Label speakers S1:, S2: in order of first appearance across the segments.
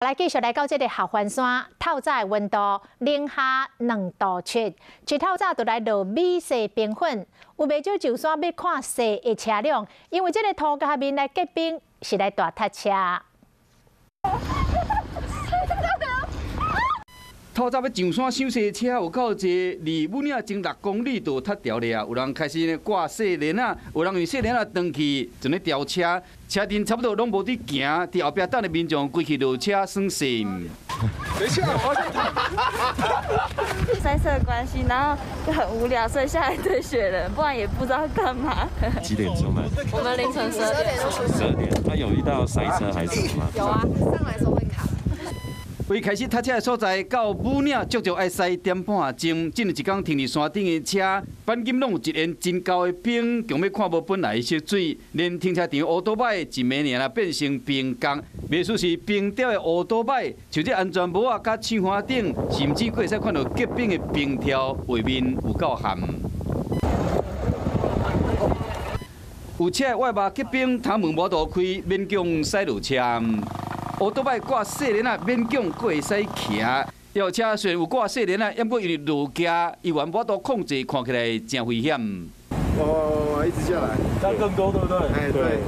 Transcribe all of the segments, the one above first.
S1: 來繼續來到這个合歡山，透早的溫度零下2度7，一透早就來落米雪冰粉，有袂少上山欲看雪的車輛，因為這个塗跤面來結冰是來踏脫車。
S2: 透早欲上山賞雪車有夠濟，離武嶺前6公里就脫掉了。有人開始掛雪鏈仔，有人用雪鏈仔斷去，就咧吊車。車陣差不多攏無佇行，佇後壁等的民眾規氣落車耍雪。
S3: 等一下，我
S4: 塞車的關係，然後就很無聊，所以下來堆雪人，不然也不知道幹嘛。
S5: 幾點出門？
S6: 我們凌晨12點。
S5: 12點，那有遇到塞車還是什麼？
S6: 有啊，上來時候會卡。
S2: 為開始塞車的所在到武嶺，足足愛駛點半鐘。這一工停佇山頂的車，鈑金攏有一緣真厚的冰，強欲看無本來的色水。連停車場烏多擺一暝爾啦變成冰江，袂輸是冰雕的烏多擺，像這安全帽仔佮窗花頂，甚至閣會使看到結冰的冰條，畫面有夠譀。有車的外目結冰，窗門無度開，勉強駛落車。烏多擺掛雪鏈仔，勉強閣會使騎。有車雖然有掛雪鏈仔，毋過因為落崎，伊原無度控制，看起來誠危險。
S3: 哦，一直下來，
S7: 這樣更多，對不對？
S3: 哎，對。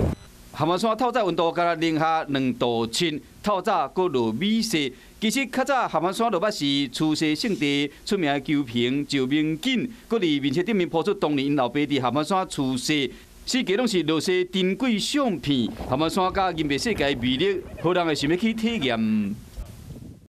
S2: 合歡山透早溫度干焦零下2度7，透早閣落米雪。其實較早合歡山就捌是初雪勝地，出名的球評趙明景，閣佇面冊頂面 po 出當年𪜶老爸佇合歡山初雪。四界攏是落雪珍貴相片，合歡山佮銀白世界魅力，予人會想欲去體驗。